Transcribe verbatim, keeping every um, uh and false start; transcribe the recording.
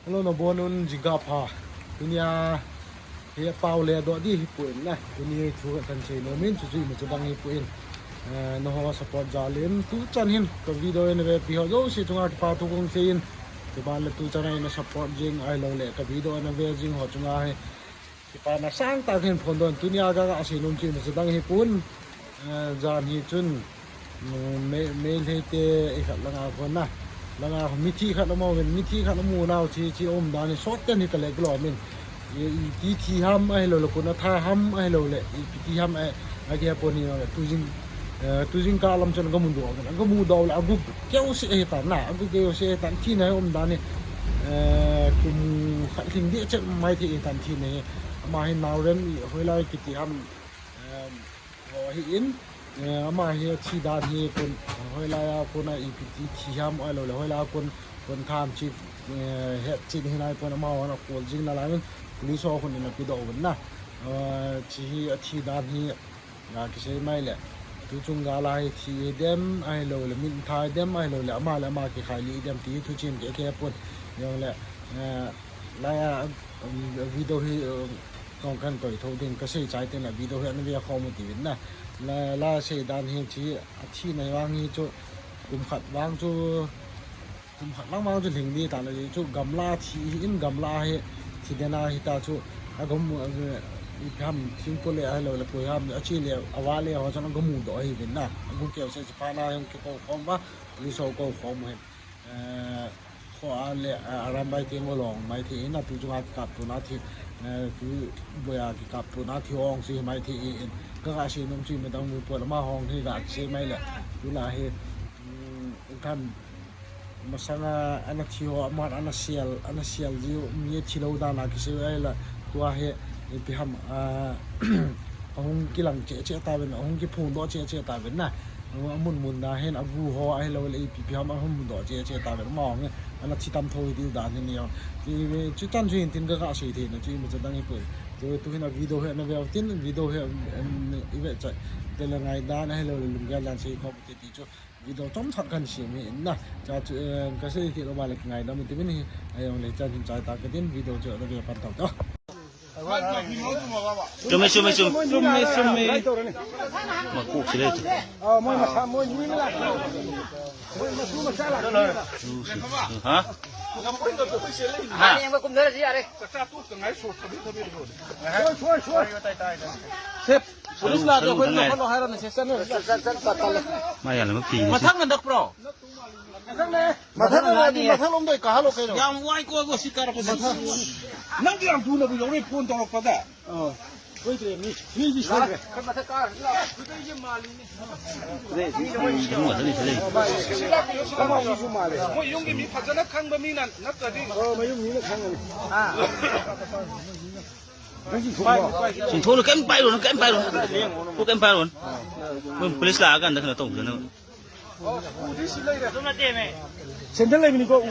Hello, nabonun jingkah pha. Tunia hi pau le doh di hipon na. Tuni thu kahin seinom in, chuchu imacha dang hipon. Eh, nangho support jal in, tuchan hin ka video navepi ho jouse chunga kipa thu kahung seiyin. Chuban le tuchan a na support jing ahilouleh ka video nave jing ho chunga hi kipana sangtah kahin phongdoh in, tunia kaga seinom chu imacha dang hipon. Eh, jan hi chun, mm, Mei, Meitei te ikhat langa kon na. Langa mithi khat amu uvin, mithi khat amu nau chu, chu umdan hi sot ten hi kale kilom in. I, iti thi ham ahilouleh, kona tha ham ahilouleh, ipi thi ham a, akihepon hi, tu jing, eh, tu jingkah lam chun kamu doh uvin, kamu doh le, agu keu seh ahitan na, agu keu seh ahitan, thina hi umdan hi, eh, kum khat lhing deh chet maithei ahitan thina hi. Ama hi Naorem i hoilai kiti ham, em, ho ahin, eh, ama hi athi dan hi kon, hoilai a kona ipi ti thi ham ahilouleh, hoilai a kon, kon tham chi, eh, hetchet hinai pon amahon akhol jing nalai in, police ho khut in apedoh uvin na. Eh, chi hi athi dan hi, nga kisei mai le. Tuchung gal a hi thi dem ahilouleh, min tha dem ahilouleh, ama le ama kikhailih dem ti thuchen kei kei pon. Jongle, eh, laiya, um, video hi, um, kong kahin koi tho ding, kasei chai teng le video hi ana ve khom u tivin na. La, la sei dan hi chi, athina vang hi chu, kum khat vang chu, kum khat lang vang chu lhing ding tan ahi chu, gamla thi hi in, gamla hi, thi den ahi ta chu, agam, eh, ipi ham, thingpo le ahilouleh, koi ham, achi le, ava le, ho chun agamu doh ahi vin na, agu keu seh chu pha na, hung kikou khom uva, police ho kou khom u hin. Eh, kho a le, eh, Arambai te ngolong maithei in, atu chunga kikaptona thi, eh, tu boya kikaptona thi hung si maithei in, kaga seinom chu imacha dang hipon, amaho hi ga sei mai le, tulai hi, um, kan masanga ana thi ho, aman ana sel, ana sel jiu, mi thi lou dan a kisei ahile, tua hi, ipi ham, ah, ahung kilang cheh cheh tauvin, ahung kiphongdoh cheh cheh tauvin na. Amun mun na hin agu ho ahilouleh ipi pi ham ahung mudoh cheh cheh tauvin, ama hung ana thi tam tho hi diu dan hi ni jong. Ti, chuchan chu hin tin kaga sei thei na chu imacha dang hipon. Chu tu hin a video hi ana ve u tin, video hi, em, i ve chai. Tele ngaidan ahilouleh lunggel dan sei khom u ti ti chu. Video chomkhat kahin sem hi in na. Cha chu, eh, kasei thei lou va le kingaidam u tivin hi. Ahijongle chan hin chai ta katin video chu ana ve pan tau ta. Chumi, chumi, chumi. Chumi, chumi. Makuk sila ito. Ha? Ha? Sep. Police la, police la, police la. Maya la mapi. Mathang na dak, bro. Mathang na, mathang lom doi kahalo kailo. Yang wai ko go sikar ko. Nang yang tu na bu yore phone to pa da. Oh. Wait, wait, wait. Ni di sa. Mo yung mi phajana khang ba mi nan, na ta di. Oh, mo yung mi na khang. Ah. Chingthonu kem pailun, kem pailun. Ko kem pailun. Mun police la kan da kana tong kana. Sandal le mini ko u